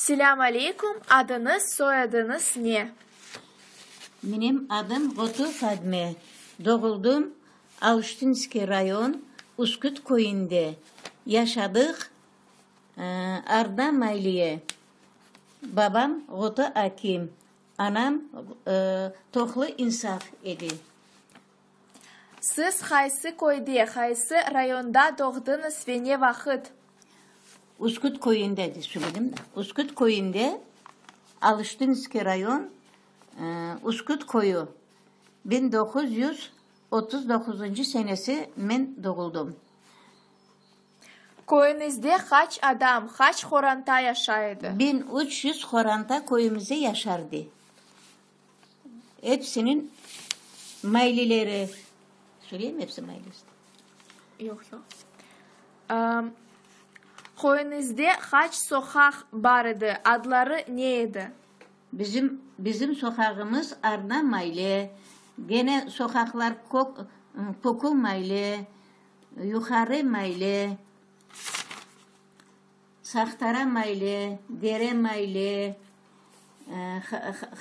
Selâm aleyküm, adıñız, soyadıñız ne? Menim adım Gotu Fadme. Doğuldım Aluştinskiy rayon, Üsküt köyünde. Yaşadıq Arda Mayliye. Babam Gotu Akim, anam Tohlu İnsaf edi. Siz qaysı köyde, qaysı rayonda doğdıñız ve ne vaqıt? Üsküt köyünde, söyledim da, Üsküt köyünde, Aluştinskiy rayon, Üsküt köyü, 1939 senesi men doğuldım. Köyüñizde qaç adam, qaç qoranta yaşay edi? 1300 qoranta köyümizde yaşardı. Epsiniñ maylileri, söyleyeyim epsi maylisi? Yoq, yoq. Köyüñizde qaç soqaq bar edi, adları ne edi? Bizim, bizim soqağımız Arna mayle, gene soqaqlar Kök, Kökü mayle, Yuqarı mayle, Sahtara mayle, Dere mayle,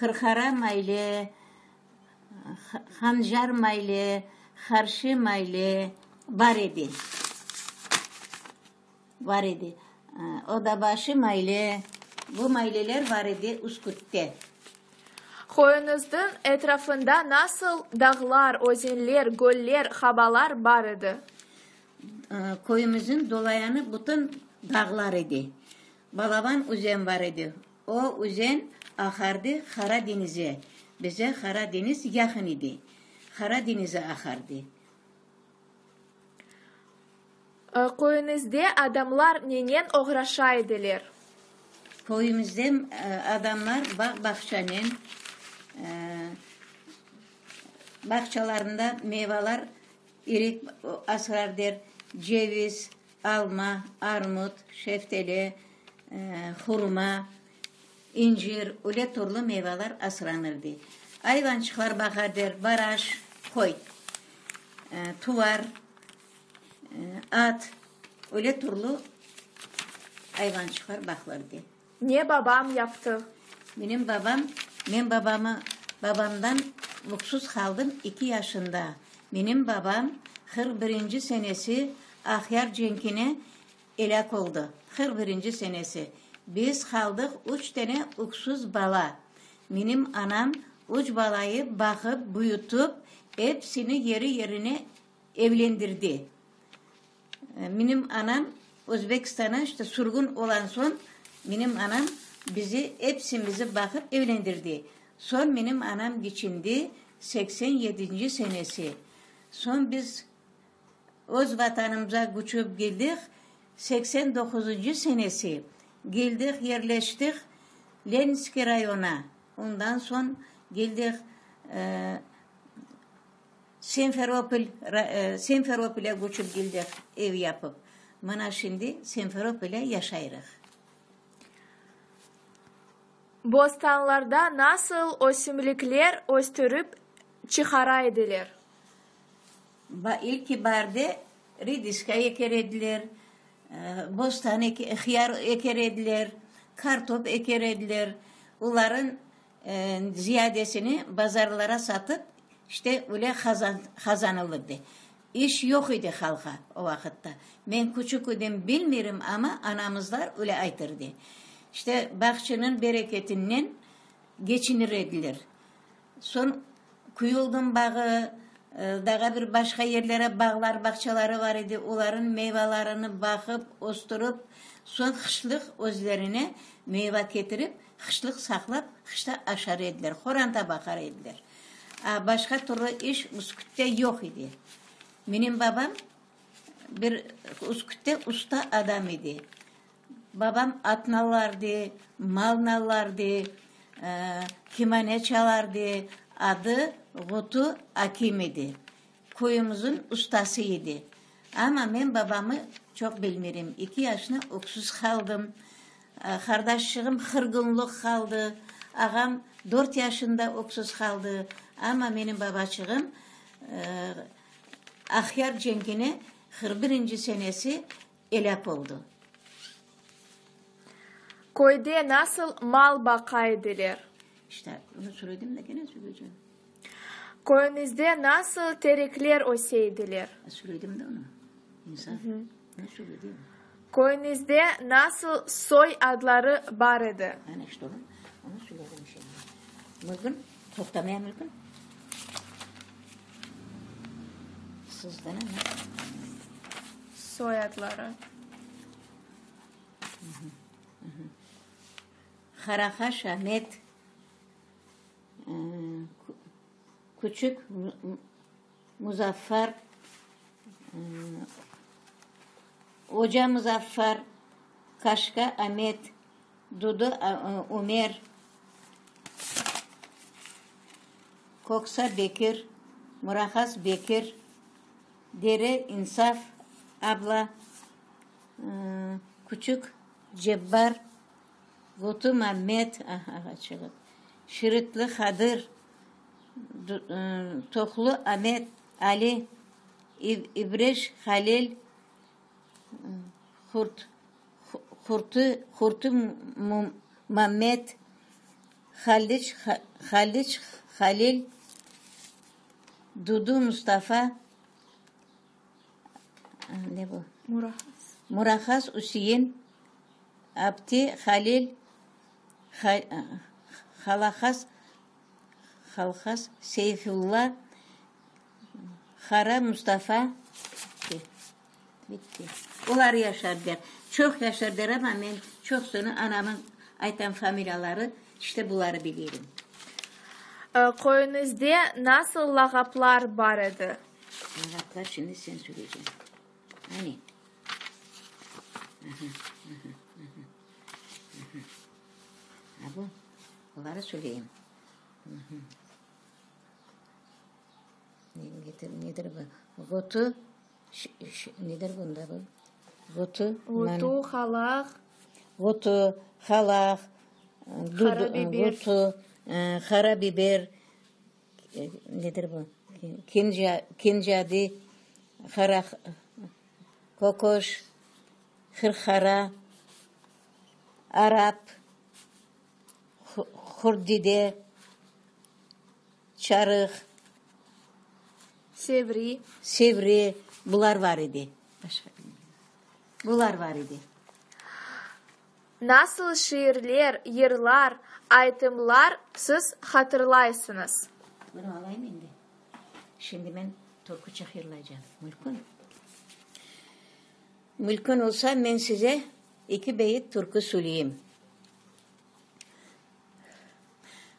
Hırhara mayle, Hancar mayle, Harşı mayle bar edi. Bar edi. Odabaşı mayle, bu mayleler bar edi Üskütte. Köyüñizniñ etrafında nasıl dağlar, özenler, göller, habalar bar edi? Köyümizniñ dolayanı bütün dağlar edi. Balaban üzen bar edi. O üzen aqardı Qara deñize. Bize Qara deñiz yaqın edi. Qara deñize aqardı. Köyüñizde adamlar nenen oğraşa ediler? Köyümizde adamlar bağ-bağçanen, bağçalarında meyvalar İrik asrar der, ceviz, alma, armut, şefteli, hurma, incir, öyle türlü meyvalar asranır dey. Ayvançıqlar baqar der, baraş, qoy, tuvar, at, öyle türlü ayvançıqlar baqılır dey. Ne babam yaptı? Menim babam, men babamı, babamdan luqsuz qaldım eki yaşında. Menim babam 41-nci senesi Aqyar cenkine elâk oldı. 41-nci senesi. Biz qaldıq üç tane öksüz bala. Menim anam üç balayı baqıp, büyütip, epsini yeri-yerine evlendirdi. Menim anam Özbekistana işte sürgün olan soñ, menim anam bizi, epsimizi baqıp evlendirdi. Soñ menim anam keçindi 87-nci senesi. Soñ biz öz vatanımıza köçip keldik 89-ncı senesi. Keldik, yerleştik Leninskiy rayona. Ondan soñ keldik Simferopol, Simferopolge köçip keldik, ev yapıp. Mına şimdi Simferopolde yaşayrıq. Bostanlarda nasıl ösümlikler östürip çıqara ediler? İlki baarde rediska eker ediler, bostan hıyar eker ediler, kartop eker ediler. Oların Ziyadesini bazarlara satıp, işte, öyle qazanılırdı. İş yoq edi halqa o vaqıtta. Men küçük edim, bilmirim, amma anamızlar öyle aytırdı. İşte, bağçanıñ bereketinnen geçinir ediler. Soñ Küyoldıñ bağı, daha bir başqa yerlere bağlar, bağçaları bar edi, olarıñ meyvalarını baqıp, östürip, soñ qışlıq özlerine meyva ketirip, Qışlıq saqlap, qışta aşar ediler, qoranta baqar ediler. A başqa türlü iş Üskütte yoq edi. Menim babam bir Üskütte usta adam edi. Babam at nallardı, mal nallardı, kemane çalardı, adı Qutu Akim edi. Köyümizniñ ustası edi. Amma men babamı çoq bilmirim. Eki yaşına öksüz qaldım. Qardaşçığım qırq künlük qaldı. Ağam dört yaşında öksüz qaldı. Amma menim babaçığım Aqyar cenkine 41-nci senesi elâk oldı. Köyde nasıl mal baqa ediler? İşte, onı söyledim de, kene söyleycem. Köyüñizde nasıl terekler öse ediler? Söyledim de onı. İnsan. Ne söyledim? Köyüñizde nasıl soy adları bar edi? Ana işte onı, onı söyledim şimdi. Mümkün, toqtamaya mümkün. Sizden ama. Soy adları. Qarahaş Amet, Küçük Muzaffar, Oca Muzaffar, Kaşka Amet, Dudu Ümer, Köksa Bekir, Murahas Bekir, Dere İnsaf abla, Küçük Cebbar, Qutu Mammet, Şiritli Hadır, Toqlu Amet, Ali, İbreş Halil, Qurtı Mammet, Haliç Halil, Dudu Mustafa, Ne bu? Murahas Üsein, Abdi Halil, Halahas, Halhas Seyfulla, Qara Mustafa. Bitti. Bitti. Olar yaşardılar. Çoq yaşardılar, amma men çoqsını anamıñ aytan familiyaları, işte buları bilirim. Köyüñizde nasıl lağaplar bar edi? Lağaplar şimdi sen söyleyceksin. Hani? Aha, aha, aha, aha. Ha bu, oları söyleyeyim. Nedir bu? Qutu, nedir bunda bu? Qutu. Qutu, halaq. Qutu, halaq, Qara biber. Qutu, qara biber, Nedir bu? Kencadi, qara kokoş, hırhara, arap, qurtdede, çarıq, Sevri. Sevri, bular bar edi. Başqa bilmeyim. Bular bar edi. Nasıl şiirler, yırlar, aytımlar siz hatırlaysıñız? Bunı alayım endi. Şimdi men türküçe yırlaycam. Mümkün? Mümkün olsa, men size eki beyit türkü söyleyim.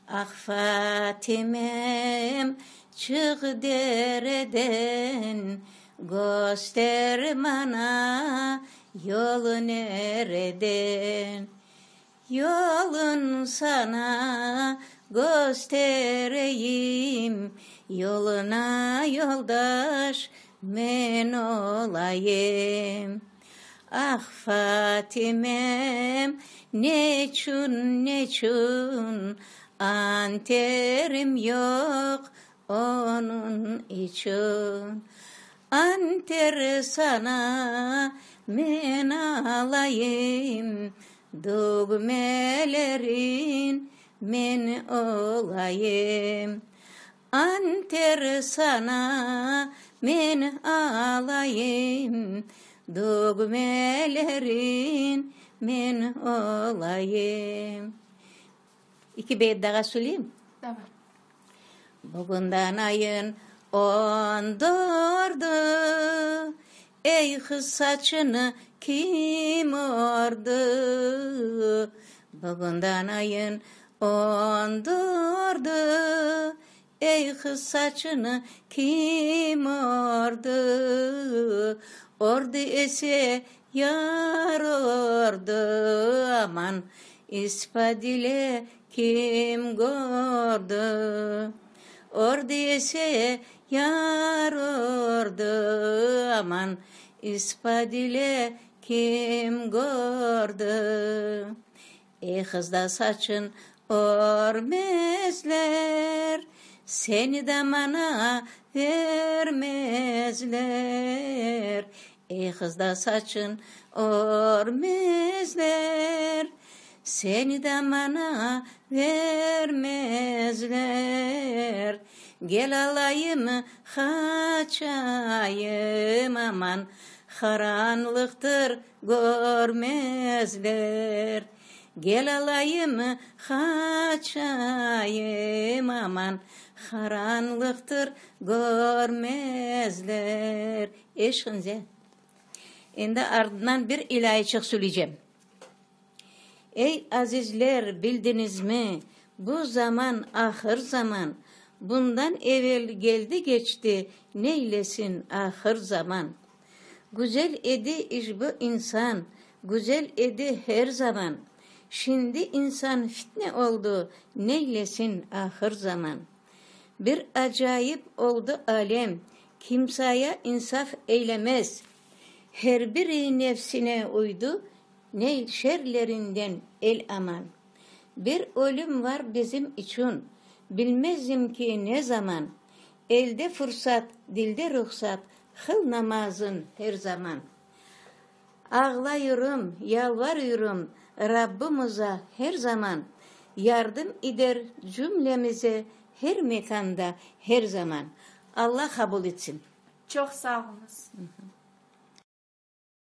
Ah, Fatimem, çıq dereden, Köster maña yol nereden. Yolun saña köstereyim, Yoluna yoldaş men olayım. Ah, Fatimem, neçün, neçün anterim yoq onıñ içün? Anter saña men alayım, Dögmelerin men olayım. Anter saña men alayım, Dögmelerin men olayım. Eki beyit daa söyleyim? Davay. Bugünden ayın on dördü, Ey qız saçını kim ördü? Bugünden ayın on dördü, Ey qız saçını kim ördü? Ördü ise yar ördü, Aman, ispat ile kim kördi? Ördü ise yar ördü, Aman, ispat ile kim kördi? Ey qız da saçın örmezler, Seni de maña vermezler. Ey qız da saçın örmezler. Seni de mana vermezler. Gel alayım, qaçayım, aman, Qaranlıqtır, körmezler. Gel alayım, qaçayım, aman, Qaranlıqtır, körmezler. Eşiñiz, Endi ardından bir ilâiçıq söyleycem. Ey, azizler, bildiñizmi, bu zaman ahır zaman, Bundan evel geldi-keçti, neylesin ahır zaman. Güzel edi işbu insan, güzel edi her zaman, Şimdi insan fitne oldu, neylesin ahır zaman. Bir acayip oldu alem, kimsaya insaf eylemez, Her biri nefsine uydu, ne şerlerinden el aman. Bir ölüm var bizim içün, bilmezim ki ne zaman, Elde fursat, dilde ruhsat, qıl namazın her zaman. Ağlayırım, yalvarıyorum Rabbımıza her zaman, Yardım ider cümlemize her mekanda, her zaman. Alla qabul etsin. Çoq sağ oluñız.